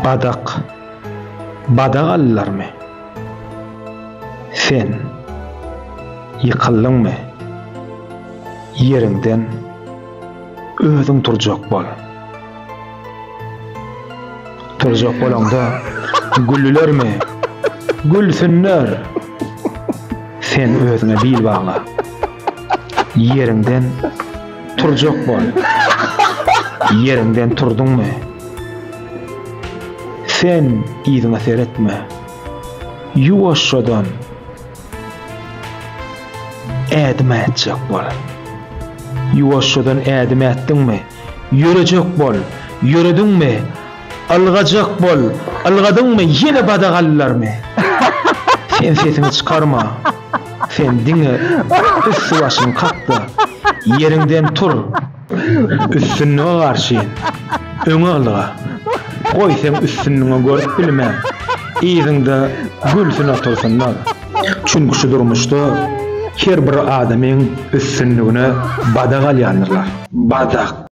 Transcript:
Badak badak aldylarmy? Sen ýykyldyňmy? Ýeriňden özüň turjak bol. Turjak bolaňda güldülermi? Gülsünler! Sen özüňe bil bagla. Ýeriňden turjak bol. Ýeriňden turduňmy? Sen yzyňa seretme. Ýuwaşjadan ädim ätjek bol. Ýuwaşjadan ädim ätdiňmi? Ýörejek bol. Ýörediňmi? Ylgajak bol. Ylgadyňmy? Ýene badak aldylarmy? Sen sesiňi çykarma. Sen diňe üsti-başyňy kak-da, ýeriňden tur. Üstünlige garşy öňe ylga. Goý seň üstünligiňi görüp bilmän, yzyňda gülsün otursynlar. Çünki şu durmuşda her bir adamyň üstünligine badak alýandyrlar. Badak.